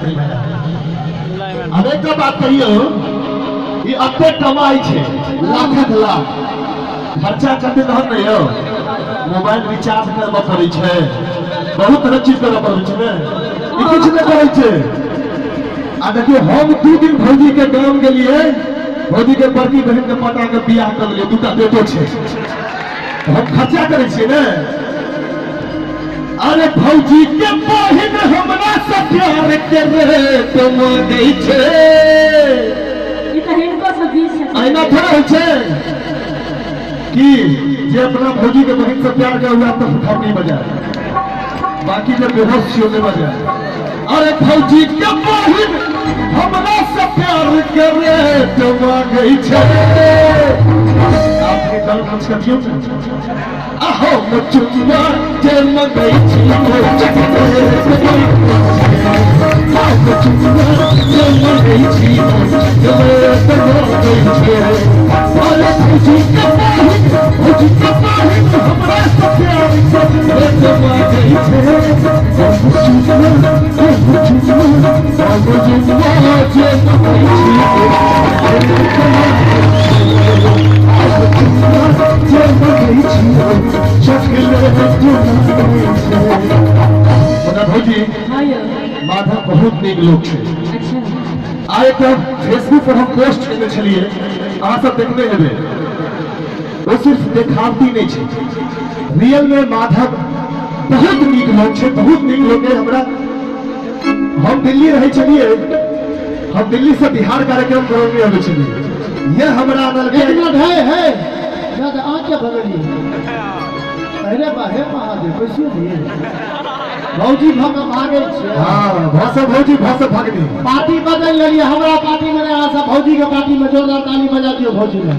हेतै भाई। आब एकटा बात कहियौ, ई एते कमाइ छै लाखक लाख, खर्चा कते रहत ने यौ? मोबाइल रिचार्ज करबऽ पड़ै छै, बहुत तरह चीज करऽ पड़ै छै ने। ई किछु नहि करै छै। आ देखियौ, हम 2 दिन भौजी के गाम गेलियै, भौजी के बड़की बहिन के पटा के बियाह कऽ देलियै, 2टा बेटो छै, हम खर्चा करै छियै ने। अरे भौजी के बहिन हमरा से प्यार के रेट मांगै छै। ई तऽ हिनको से बीस छै। अहिना थोड़े होइ छै कि जे अपना भौजी के बहिन से प्यार करे हुआ तो थपड़ी बजाए, बाकी जे बेहोश छियो नहीं बजाए। अरे भौजी के बहिन हमरा से प्यार के रेट मांगै छै। आपके गल मंच कर दियो ने। अहो मचुआ जे मंगै छी ओ चकलेट मांगै छै। मचुआ जे मंगै छी ओ चकलेट मांगै छै। अरे भौजी के बहिन, भौजी के बहिन हमरा से प्यार के रेट मांगै छै। मचुआ जे मंगै छी ओ चकलेट मांगै छै। जे मंगै छी ओ चकलेट मांगै छै। मुदा भौजी, हाँ यौ। माधव बहुत नीक लोक छै। अच्छा। आ एकटा फेसबुक पर हम पोस्ट केने छलियै, अहाँ सब देखने हेबै। ओ सिर्फ देखावटी नहि छै, रियल में माधव बहुत नीक लोक छै, बहुत नीक लोक है। हम दिल्ली रहै छलियै, हम दिल्ली से बिहार कार्यक्रम करौने अबै छलियै, ये हमरा आनलकै। एक मिनट, हे हे दादा, अहाँ क्या भगलियै? अरे बा, हे महादेव, कैसे दिए भौजी भऽ कऽ भागै छियै? हाँ, भस भौजी भस भगनी। पार्टी बदलि लेलियै, हमरा पार्टी में नहि, अहाँ सब भौजी के पार्टी में। जोरदार ताली बजा दियौ भौजी में।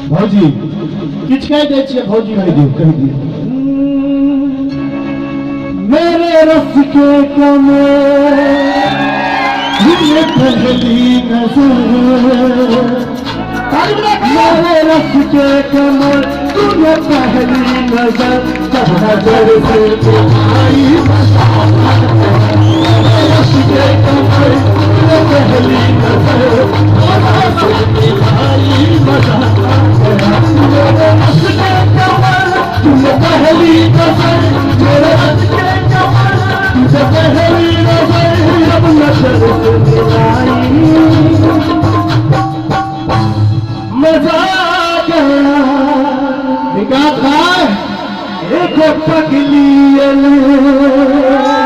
भौजी किछु कहि दै छियै भौजी। कहि दियौ, कहि दियौ। मेरे रस के कमे पहली नजर, मेरे रस के कमर तूने पहली नजर, जब नजर से आई मेरे रस के कमर तूने पहली नजर, आई मजा। मेरे रस के कमर तूने पहली नजर, मेरे रस के कमर तुझे पहली नजर, जब नजर से मिलाई मजा आ गया। विकास भाई, एक पगली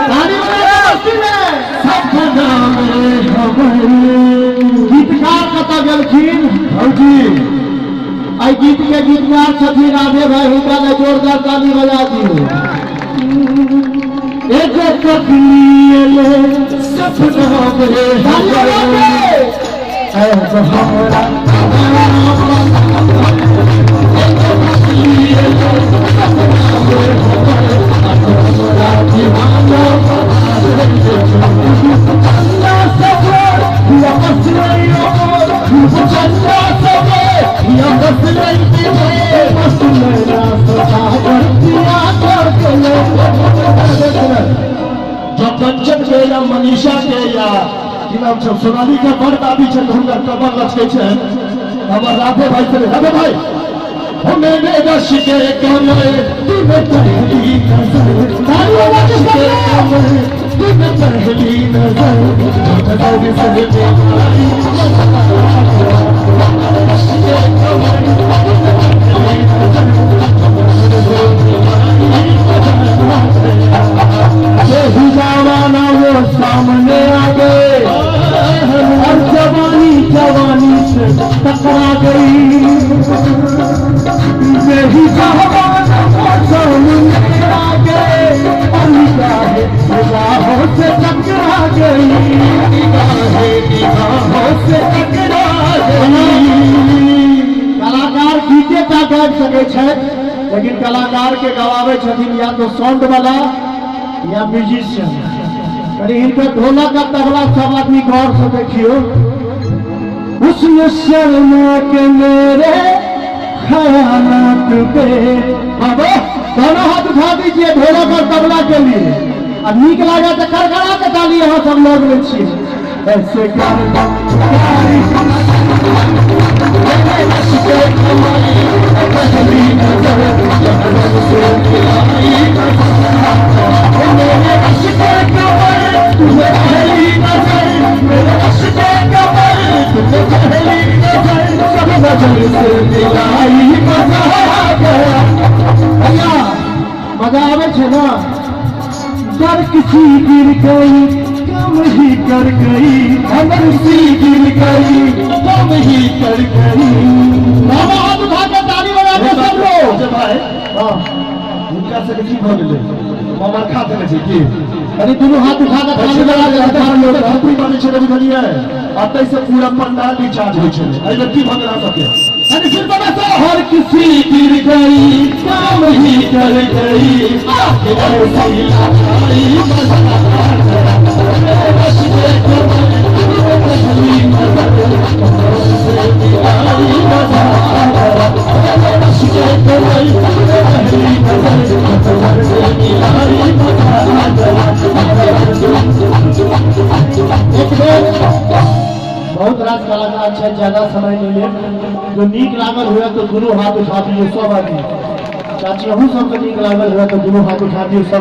ताली बजाओ बस्ती में। सपना में हमर। गीतकार कतऽ गेलखिन? भौजी। एहि गीत के गीतकार छथिन राधे भाई, हुनका लए जोरदार ताली बजा दियौ। एक पगली सपना में ताली बजा हमर के। ऐ हमरा जब कंचन के या मनीषा के या की नाम छै सोनाली के बड़ दादी छै, हुनकर कमर लचकै छै। हमर राधे भाई से, राधे भाई, मेरे रस के कमर तूने पहली नजर, रस के कमर तूने पहली नजर, नजर से मिलाई रस के कमर तूने पहली नजर, यही जमाना वो सामने आ गए और जवानी जवानी से टकरा गई। यही जमाना वो सामने आ गए और निगाहें निगाहों से टकरा गई, निगाहें निगाहों से टकरा गई। कलाकार गीते टा गाबि सकै छथि, लेकिन कलाकार के गवाबै छथिन या तो साउंड वाला या म्यूजिशियन। कनि हिनकर ढोलक आ तबला सब आदमी गौर से देखियौ। हुस्न शर्मा के मेरे ख्यालात पे बाबा दोनों हाथ उठा दीजिए ढोलक और तबला के लिए। आ नीक लागे तऽ करकरा के ताली अहाँ सब लोग लै छियै। ऐसे कर भैया, मजा आबै छै ने? दर किसी गिर गई, कम ही कर गई, अमर सी गिर गई, कम ही कर गई। बाबा, हाथ उठा के ताली बजा के सब लोग। अजय भाई। हाँ। हुनका सबके की भऽ गेलै? मामा खा देने छै की? अरे, दुनू हाथ उठा के ताली बजा के सब लोग। थप्पी बाजै छै, बुझलियै? अतै से पूरा पंडाल रिचार्ज होइ छलै। एहि बेर की भऽ गेल अहाँ सबके? अरे, फिर बता सो। हर किसी गिर गई, काम ही कर गई, ऐसी लाचारी मजा आ गया। मेरे रश के कमर, पहली नजर से मिलाई मजा आ गया। मेरे रश के कमर, पहली नजर से मिलाई मजा आ गया। एक बेर बहुत रास कलाकार छै, ज्यादा समय नहीं लेब। जो नीक लागल हुए तो दुनू हाथ उठा दियौ सब आदमी। चाची, अहूँ सबके नीक लागल हुए तो दुनू हाथ उठा दियौ सब।